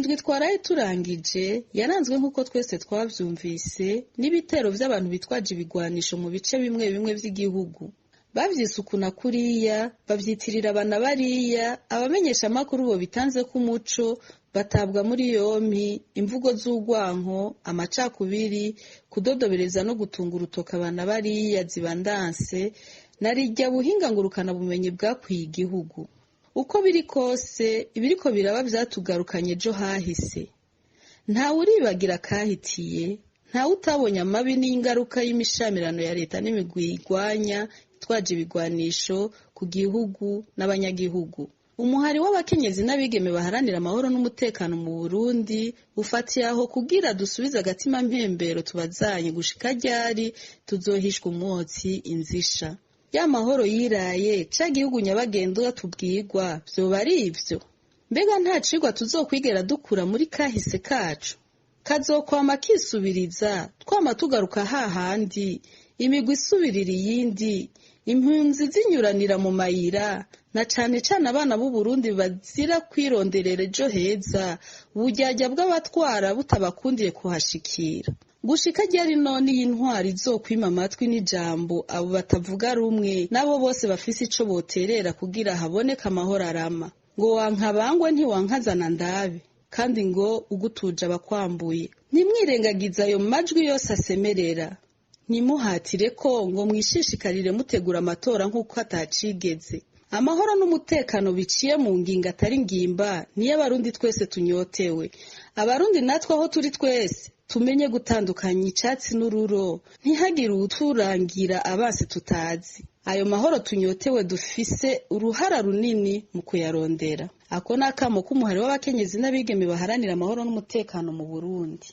Iyi ndwi twaraye turangije yaranzwe, nk'uko twese twavyumvise, n'ibitero vy'abantu bitwaje ibigwanisho mu bice bimwe bimwe vy'igihugu. Bavyise uku na kuriya, bavyitirira abana bariya, abamenyeshamakuru bo bitanzeko umuco batabwa muri yompi, imvugo z'urwanko, amacakubiri, kudodobereza no gutunga urutoke abana bariya zibandanse na rirya buhinga ngurukana bumenyi bwakwiye igihugu. Uko biri kose, ibiriko biraba vyatugarukanye ejo hahise. Ntawe uribagira akahitiye, ntawe utabonye amabi n'ingaruka y'imishamirano ya leta n'imigwi iyigwanya itwaje ibigwanisho ku gihugu n'abanyagihugu. Umuhari w'abakenyezi n'abigeme baharanira amahoro n'umutekano mu Burundi ufatiye aho kugira dusubize agatima mpembero, tubazanye gushika ryari tuzohishwa umwotsi inzisha? Ya mahoro yiraye, ca gihugu nyabagendwa tubwirwa, vyoba ari ivyo? Mbega nta cigwa tuzokwigera dukura muri kahise kacu? Kazokwama kisubiriza, twama tugaruka hahandi, imigwi isubirira iyindi, impunzi zinyuranira mu mayira, na cane cane abana b'Uburundi bazira kwironderera ejo heza, uburyarya bw'abatwara butabakundiye kuhashikira. Gushika ryari none iyi ntwaro izokwima amatwi n'ijambo abo batavuga rumwe n'abo bose bafise ico boterera kugira haboneke amahoro arama? Ngo wankabangwe ntiwankazana ndabe, kandi ngo ugutuje abakwambuye. Ntimwirengagize ayo majwi yose asemerera, ntimuhatire ko ngo mwishishikarire mutegura amatora nk'uko atacigeze. Amahoro n'umutekano biciye mu ngingo atari ngimba niyo Abarundi twese tunyotewe. Abarundi natwe aho turi twese tumenye gutandukanya icatsi n'ururo, ntihagire uwuturangira abansi tutazi. Ayo mahoro tunyotewe dufise uruhara runini mu kuyarondera. Ako ni akamo k'umuhari w'abakenyezi n'abigeme baharanira amahoro n'umutekano mu Burundi.